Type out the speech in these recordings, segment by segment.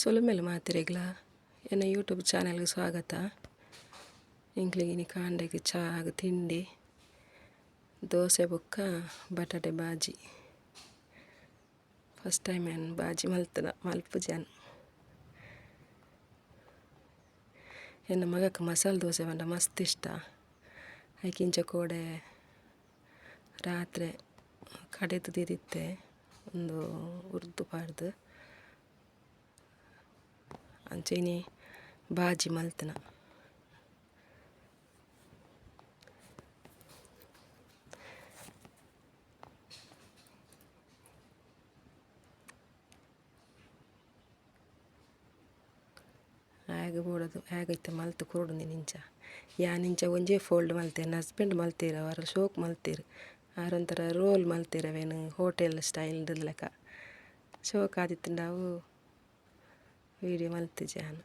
ಸೊಲ್ಮೆಲು ಮಾತೆರೆಗ್ಲ ಎನ್ನ ಯೂಟ್ಯೂಬ್ ಚಾನೆಲ್ಗ್ ಸ್ವಾಗತ. ಎಂಕ್ಲೆಗ್ ಕಾಂಡೆಗ್ ಚಾಗ್ ತಿಂಡಿ ದೋಸೆ ಬೊಕ್ಕ ಬಟಾಟೆ ಬಾಜಿ. ಫಸ್ಟ್ ಟೈಮ್ ಯಾನ್ ಬಾಜಿ ಮಲ್ತುನ ಮಲ್ಪುಜಿ. ಎನ್ನ ಮಗಕ್ ಮಸಾಲೆ ದೋಸೆ ಪಂಡ ಮಸ್ತ್ ಇಷ್ಟ. ಐಕ್ ಇಂಚ ಕೋಡೆ ರಾತ್ರೆ ಕಡೆದ್ ದೀದಿತ್ತೆ ಉಂದು ಉರ್ದು ಪಾಡ್ದ್ ಅಂಚ ಇನಿ ಬಾಜಿ ಮಲ್ತುನ. ಆಯಗ್ ಬೋಡಾದ್ ಆಯಗ್ ಇತ್ತೆ ಮಲ್ತ್ ಕೊರೊಡು ಇಂಚ. ಯಾನ್ ಇಂಚ ಒಂಜೇ ಫೋಲ್ಡ್ ಮಲ್ತೆ, ಎನ್ನ ಹಸ್ಬೆಂಡ್ ಮಲ್ತೆರ್, ಅವರ ಶೋಕ್ ಮಲ್ತೆರ್. ಆರ್ ಒಂಥರ ರೋಲ್ ಮಲ್ತೆರ್ ಅವೇನು ಹೋಟೆಲ್ ಸ್ಟೈಲ್ ಲೆಕ. ಶೋಕ್ ಆದಿತ್ತುಂಡ ಅವು ವೀಡಿಯೋ ಮಲ್ತಿಜಿ ಯಾನ್.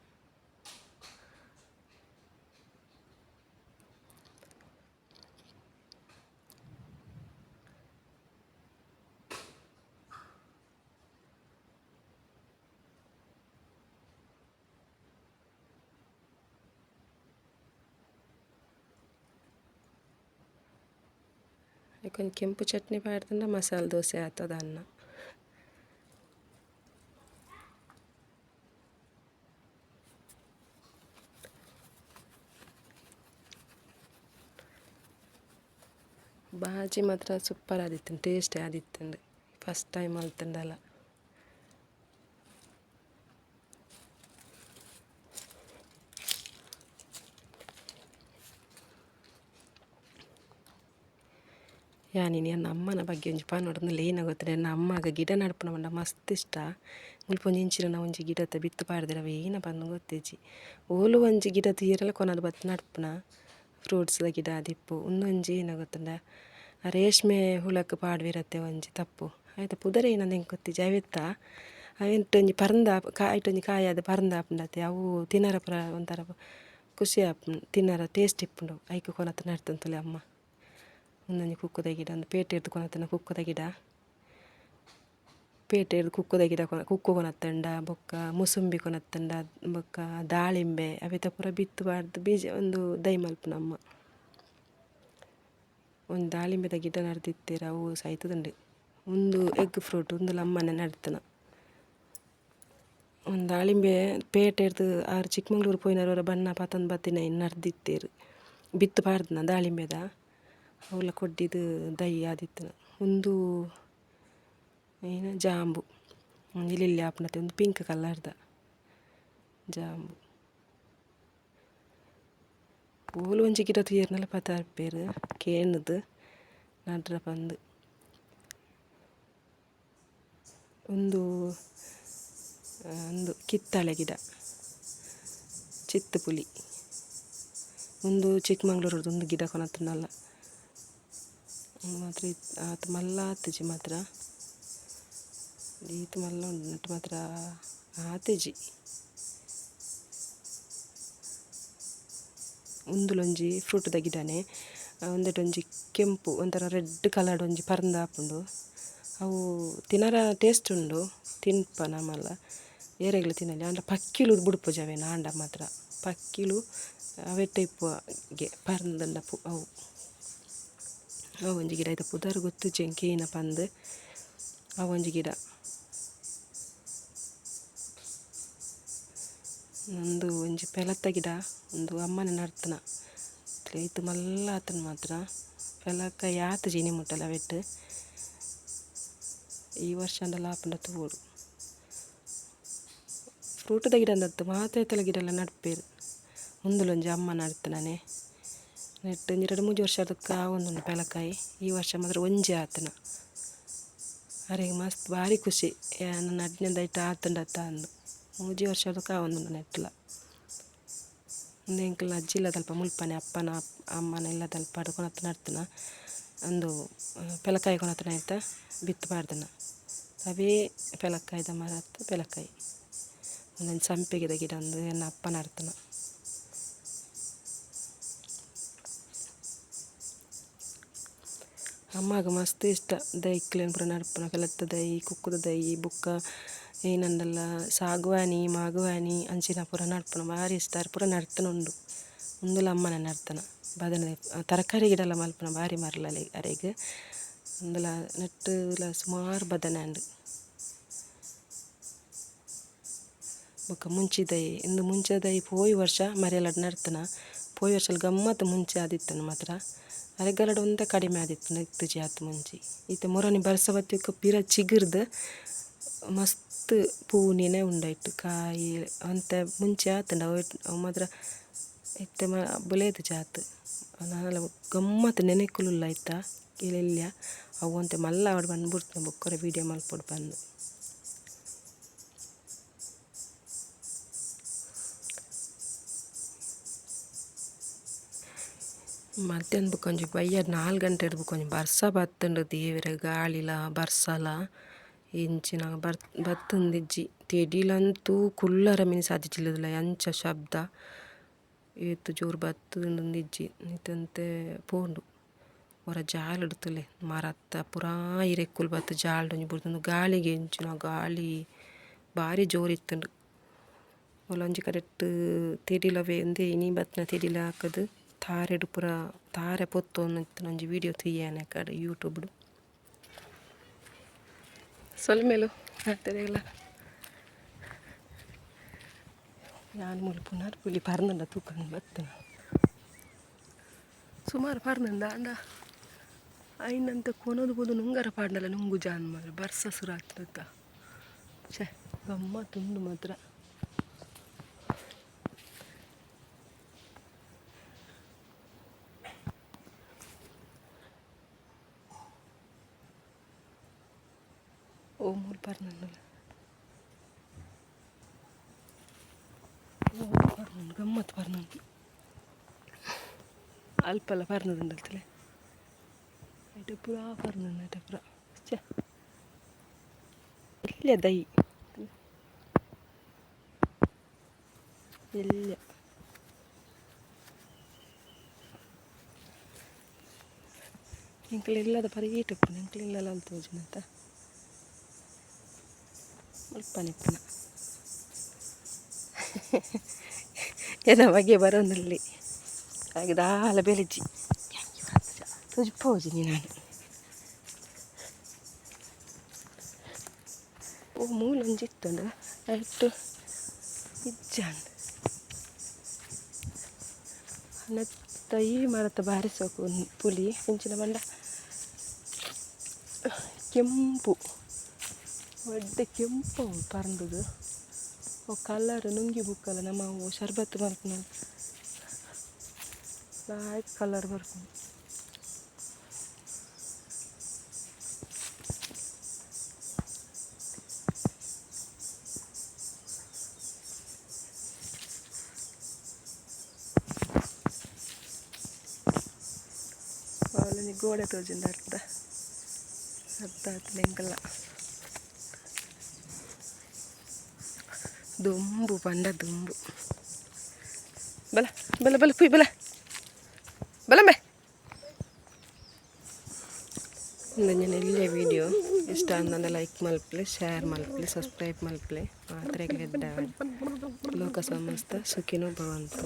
ಐಕೊಂಜಿ ಕೆಂಪು ಚಟ್ನಿ ಪಾಡ್ದಂಡ ಮಸಾಲೆ ದೋಸೆ ಆತದ ಅನ್ನ. ಬಾಜಿ ಮಾತ್ರ ಸೂಪರ್ ಆದಿತ್ತುಂಡು, ಟೇಸ್ಟ್ ಆದಿತ್ತುಂಡು. ಫಸ್ಟ್ ಟೈಮ್ ಮಲ್ತುಂಡಲ. ಯಾನ್ ಇನಿ ಎನ್ನ ಅಮ್ಮನ ಬಗ್ಗೆ ಒಂಜಿ ಪನೊಡು ಏನ ಗೊತ್ತುಂಡ. ಎನ್ನ ಅಮ್ಮಗ್ ಗಿಡ ನಡ್ಪುನ ಪಂಡ ಮಸ್ತ್ ಇಷ್ಟ. ಮುಲ್ಪ ಒಂಜಿ ಇಂಚಿನ ಒಂಜಿ ಗಿಡತ ಬಿತ್ತ್ ಪಾಡ್ದೆರ್ ಅವು ಏನ ಪಂದ್ ಗೊತ್ತಿಜ್ಜಿ. ಓಲು ಒಂಜಿ ಗಿಡ ತೂಯೆರೆಲ ಕೊನೊದು ಬತ್ತ್ ನಡ್ಪುನ ಫ್ರೂಟ್ಸ್ ದ ಗಿಡ ಆದಿಪ್ಪು. ಉಂದೊಂಜಿ ಏನ ಗೊತ್ತುಂಡ ಆ ರೇಷ್ಮೆ ಹುಳಕ್ ಪಾಡ್ವೆರತ್ತೆ ಒಂಜಿ ತಪ್ಪು. ಐತ ಪುದರ್ ಏನಂದ್ ಎಂಕ್ ಗೊತ್ತಿಜ್ಜಿ. ಅವೆತ್ತ ಅವೆಟ್ ಒಂಜಿ ಪರ್ಂದ್ ಐಟ್ ಒಂಜಿ ಕಾಯಿ ಆದ್ ಪರ್ಂದ್ ಆಪುಂಡತೆ ಅವು ತಿನರೆ ಪೂರ ಒಂಥರ ಖುಷಿ ಆಪುಂಡು, ತಿನರೆ ಟೇಸ್ಟ್ ಇಪ್ಪುಂಡು. ಐಕ್ ಕೊನತ್ ನಡ್ತುಂತುಲೆ ಅಮ್ಮ. ಉಂದೊಂಜಿ ಕುಕ್ಕುದ ಗಿಡ, ಉಂದು ಪೇಟೆರ್ದ್ ಕೊನತಿನ ಕುಕ್ಕುದ ಗಿಡ. ಪೇಟೆರ್ದ್ ಕುಕ್ಕುದ ಗಿಡ ಕುಕ್ಕು ಕೊನತ್ಂಡ ಬೊಕ್ಕ ಮುಸುಂಬಿ ಕೊನತ್ಂಡ ಬೊಕ್ಕ ದಾಳಿಂಬೆ ಅವೆತ ಪೂರ ಬಿತ್ತ್ ಪಾಡ್ದ್ ಬೀಜ ಉಂದು ದೈ ಮಲ್ಪುನ ಅಮ್ಮ. ಒಂಜಿ ದಾಳಿಂಬೆದ ಗಿಡ ನಡ್ದಿತ್ತೆರ್ ಅವು ಸೈತುದುಂಡು. ಉಂದು ಎಗ್ ಫ್ರೂಟ್ ಉಂದುಲ ಅಮ್ಮನೆ ನಡ್ತುನ. ಉಂದು ದಾಳಿಂಬೆ ಪೇಟೆರ್ದ್ ಆರ್ ಚಿಕ್ಕಮಗಳೂರು ಪೋಯಿನರ್ ಬಣ್ಣ ಪತೊಂದು ಬತ್ತಿನ ನಡ್ದಿತ್ತೆರ್. ಬಿತ್ತ್ ಪಾಡ್ದನ ದಾಳಿಂಬೆದ ಅವ್ಲ ಕೊಡ್ಡಿದ್ ದೈ ಆದಿತ್ತುಂಡು. ಉಂದು ಏನ ಜಾಂಬು ಒಂಜಿ ಎಲ್ಯ ಆಪುಂಡತೆ ಉಂದು ಪಿಂಕ್ ಕಲರ್ದ ಜಾಂಬು. ಓಲು ಒಂಜಿ ಗಿಡ ತೂಯೆರ್ಂಡಲ ಪತಾರ್ಪೆರ್ ಕೇಂದ್ ನಡ್ರ ಪಂದ್. ಉಂದು ಉಂದು ಕಿತ್ತಳೆ ಗಿಡ, ಚಿತ್ತುಪುಲಿ. ಉಂದು ಚಿಕ್ಕಮಗಳೂರುರ್ದು ಉಂದು ಗಿಡ ಕೊನತ್ಂಡಲ. ಉಂದು ಮಾತ್ರ ಆತ್ ಮಲ್ಲ ಆತುಜಿ ಮಾತ್ರ. ಈತ್ ಮಲ್ಲ ಉಂಡು ನೆಟ್ಟ್ ಮಾತ್ರ ಆತಿಜಿ. ಉಂದುಲೊಂಜಿ ಫ್ರೂಟ್ ದ ಗಿಡನೆ. ಉಂದೆಟ್ ಒಂಜಿ ಕೆಂಪು ಒಂಥರ ರೆಡ್ ಕಲರ್ಡ್ ಒಂಜಿ ಪರ್ಂದ್ ಆಪುಂಡು. ಅವು ತಿನರ ಟೇಸ್ಟ್ ಉಂಡು, ತಿನ್ಪ ನಮಲ ಏರೆಗ್ಲ ತಿನೊಲಿ. ಆಂಡ ಪಕ್ಕಿಲು ಬುಡ್ಪುಜಿ ಅವೆನ್ ಆಂಡ ಮಾತ್ರ. ಪಕ್ಕಿಲು ಅವೆಟ್ಟೆ ಇಪ್ಪುವ ಪರ್ಂದ್ಂಡ ಅವು. ಅವು ಒಂಜಿ ಗಿಡ ಐತ ಪುದರ್ ಗೊತ್ತುಜ್ಜಿ ಎಂಕ್ ಏನ ಪಂದ್. ಅವು ಒಂಜಿ ಗಿಡ. ಉಂದು ಒಂಜಿ ಪೆಲತ ಗಿಡ, ಉಂದು ಅಮ್ಮನೆ ನಡ್ತುನ. ಈತ್ ಮಲ್ಲ ಆತುಂಡು ಮಾತ್ರ. ಪೆಲಕಾಯಿ ಆತುಜಿ ಇನಿ ಮುಟ್ಟಲ ಅವೆಟ್. ಈ ವರ್ಷ ಆಂಡಲ ಆಪುಂಡ ತೂವೊಡು. ಫ್ರೂಟ್ ದ ಗಿಡ ಅಂದತ್ತ್ ಮಾತ ಐತಲ ಗಿಡಲ ನಡ್ಪೆರ್. ಉಂದುಲ ಒಂಜಿ ಅಮ್ಮ ನಡ್ತುನನೆ. ನೆಟ್ಟ್ ಒಂಜಿ ರಡ್ಡ್ ಮೂಜಿ ವರ್ಷ ಬೊಕ್ಕ ಆವೊಂದುಂಡು ಪೆಲಕಾಯಿ. ಈ ವರ್ಷ ಮಾತ್ರ ಒಂಜಿ ಆತುನ. ಅರೆಗ್ ಮಸ್ತ್ ಬಾರಿ ಖುಷಿ ಯಾನ್ ನಡ್ನದ ಐಟ್ ಆತುಂಡತ ಅಂದ್. ಮೂಜಿ ವರ್ಷ ಬೊಕ್ಕ ಆವೊಂದುಂಡು ನೆಟ್ಲ. ಉಂದು ಎಂಕಲ್ನ ಅಜ್ಜಿ ಇಲ್ಲದಲ್ಪ ಮುಲ್ಪನೆ ಅಪ್ಪನ ಅಮ್ಮನ ಇಲ್ಲದಲ್ಪ ಕೊನತ್ ನಡ್ತುನ. ಉಂದು ಪೆಲಕಾಯಿ ಕೊನತಿನ ಐತ ಬಿತ್ತ್ ಪಾಡ್ದನ. ಅವೇ ಪೆಲಕಾಯಿದ ಮರತ ಪೆಲಕಾಯಿ. ಉಂದೊಂಜಿ ಸಂಪಿಗೆದ ಗಿಡ ಉಂದು ಎನ್ನ ಅಪ್ಪ ನಡ್ತುನ. ಅಮ್ಮಗ್ ಮಸ್ತ್ ಇಷ್ಟ ದೈಕ್ಲೆನ್ ಪೂರ ನಡ್ಪುನ ಪೆಲತ್ತ ದೈ, ಕುಕ್ಕುದ ದೈ ಬೊಕ್ಕ ಏನಂದಲ್ಲ ಸಾಗುವಾನಿ ಮಾಗುವಾನಿ ಅಂಚಿನ ಪೂರ ನಡ್ಪುನ ಬಾರಿ ಇಷ್ಟ ಪೂರ ನಡ್ತನ ಉಂಡು ಉಂದುಲ ಅಮ್ಮನ ನಡ್ತನ ಬದನೆ ತರಕಾರಿ ಗಿಡಲ ಮಲ್ಪುನ ಬಾರಿ ಮರ್ಲಲೆ ಅರೆಗ್ ಉಂದುಲ ನೆಟ್ಟುಲ ಸುಮಾರು ಬದನೆ ಉಂಡು ಬೊಕ ಮುಂಚಿದೈ ಇಂದು ಮುಂಚೆದೈ ಪೋಯಿ ವರ್ಷ ಮರಿಯಲಡ್ ನಡ್ತನ ಪೋಯಿ ವರ್ಷಲ್ ಗಮ್ಮತ್ ಮುಂಚೆ ಆದಿತ್ತನ ಮಾತ್ರ ಅರೆಗಲಡ್ ಒಂತೆ ಕಡಿಮೆ ಆದಿತ್ತನ ಇತ್ತುಜಿ ಆತ್ ಮುಂಚಿ ಇತ್ತೆ ಮೊರನಿ ಬರ್ಸ ಬತ್ತಿಕ ಪಿರ ಚಿಗುರ್ದ್ ಮಸ್ತ್ ಪೂನಿನೆ ಉಂಡೈಟ್ ಕಾಯಿ ಒಂತೆ ಮುಂಚೆ ಆತುಂಡ ಅವು ಮಾತ್ರ ಇತ್ತೆ ಬುಲೇದು ಜಾತ್ ನನಲ ಗಮ್ಮತ್ ನೆನೆಕುಲುಲ್ಲ ಐತ ಎಲ್ಯ ಅವು ಒಂತೆ ಮಲ್ಲ ಆವಡ್ ಪಂದ್ ಬುಡ್ತುನ ಬೊಕ್ಕೊರ ವೀಡಿಯೋ ಮಲ್ಪೊಡು ಪಂದ್. ಮಧ್ಯಾಹ್ನ ಬೊಕ ಒಂಜಿ ಬಯ್ಯಡ್ 4 ಗಂಟೆಡ್ ಬೊಕ ಒಂಜಿ ಬರ್ಸ ಬತ್ತುಂಡು ದೇವೆರೆ ಗಾಳಿಲ ಬರ್ಸಲ ಇಂಚಿನ ಬತ್ತುಂದಿಜ್ಜಿ ತೆಡಿಲಂತೂ ಕುಲ್ಲರೆ ಮಿನಿ ಸಾದಿಜಿಲ್ಲದಲ ಅಂಚ ಶಬ್ದ ಏತ್ ಜೋರು ಬತ್ತುಂದಿಜ್ಜಿ ಇತ್ತಂತೆ ಪೋಂಡು ಒರ ಜಾಲ್ ತೂಲೆ ಮರತ್ತ ಪೂರಾ ಇರೆಕ್ಕುಲು ಬತ್ತ್ ಜಾಲ್ಡ್ ಒಂಜಿ ಬೂರ್ದುಂಡು ಗಾಳಿಗ್ ಎಂಚಿನ ಗಾಳಿ ಬಾರಿ ಜೋರು ಇತ್ತುಂಡು ಓಲೊಂಜಿ ಕಡೆಟ್ ತೆಡಿಲವೆ ಉಂದೇ ಇನಿ ಬತ್ತಿನ ತೆಡಿಲ್ ಹಾಕುದು ತಾರೆಡ್ ಪೂರ ತಾರೆ ಪೊತ್ತೊಂದು ಇತ್ತಿನ ಒಂಜಿ ವೀಡಿಯೋ ತೂಯೆ ಯಾನ್ ಆಕಡೆ ಯೂಟ್ಯೂಬ್ ಡು. ಸೊಲ್ಮೆಲು ಮಾತೆರೆಗ್ಲ ಯಾನ್ ಮೂಲು ಪುನರ್ ಪುಲಿ ಪರ್ಂದ್ಂಡ ತೂಕಂದ್ ಬತ್ತಿನ ಸುಮಾರು ಪರ್ಂದ್ಂಡ ಆಂಡ ಐನಂತೆ ಕೊನೊದು ಪೋದು ನುಂಗರ ಪಾಡ್ಂಡಲ ನುಂಗು ಜಾನ್ ಮಾರ್ರೆ ಬರ್ಸ ಸುರು ಆತ್ಂಡತ್ತ ಛೆ ಗಮ್ಮತ್ ಉಂಡು ಮಾತ್ರ. ಓ ಮೂಲು ಪರ್ಂದ್ಂಡಲ ಓ ಪರ್ಂದ್ಂಡ್ ಗಮ್ಮತ್ ಪರ್ಂದ್ಂಡ್ ಅಲ್ಪಲ ಪರ್ಂದ್ಂಡತ್ಲೆ ಐಟ್ ಪೂರ ಪರ್ಂದ್ಂಡ್ ಐಟ್ ಪೂರ ಛೆ ಎಲ್ಯ ದೈ ಎಲ್ಯ ಎಂಕುಲು ಇಲ್ಲದ ಪರೀಟ್ ಇಪ್ಪುನು ಎಂಕುಲು ಇಲ್ಲಲ್ ಅಲ್ ತೋಜುನತ ಮುಲ್ಪನೆ ಇಪ್ಪುನ ಎನ್ನ ಬಗ್ಗೆ ಬರೋಂದುಲ್ಲೆ ಆಯ್ಗ್ ದಾಲ ಬೇಲೆ ಇಜ್ಜಿ ತೋಜಿಪೋಜಿ ನಾನು ಓ ಮೂಲೊಂಜಿ ಇತ್ತುಂಡು ಐಟ್ ಇಜ್ಜಾಂಡ್ ನೆತ್ತ ಈ ಮರತ ಬಾರಿ ಸೋಕು ಪುಲಿ ಇಂಚಿನ ಪಂಡ ಕೆಂಪು ಎಡ್ಡೆ ಕೆಂಪು ಅವು ಪರ್ಂದುದು ಅವು ಕಲರ್ ನುಂಗಿ ಬುಕ್ಕಲ ನಮ ಅವು ಶರ್ಬತ್ ಮನ್ಪುನ ಲಾಯ್ಕ್ ಕಲರ್ ಬರ್ಪುಂಡು. ಅವ್ಲೊಂಜಿ ಗೋಡೆ ತೋಜುಂಡು ಅರ್ಧ ಅರ್ಧ ಆತುಂಡು ಎಂಕಲ್ನ ದುಂಬು ಪಂಡ ದುಂಬು ಬಲ ಬಲ ಬಲ ಪುಯ್ ಬಲ ಬಲಂಬೆ. ಉಂದೊಂಜಿ ಎಲ್ಯ ವಿಡಿಯೋ ಇಷ್ಟ ಆಂಡ ಲೈಕ್ ಮಲ್ಪುಲೆ ಶೇರ್ ಮಲ್ಪುಲೆ ಸಬ್ಸ್ಕ್ರೈಬ್ ಮಲ್ಪುಲೆ ಮಾತೆರೆಗ್ಲ ಎಡ್ಡೆ ಆವಡ್ ಲೋಕ ಸಮಸ್ತ ಸುಖಿನೋ ಭವಂತು.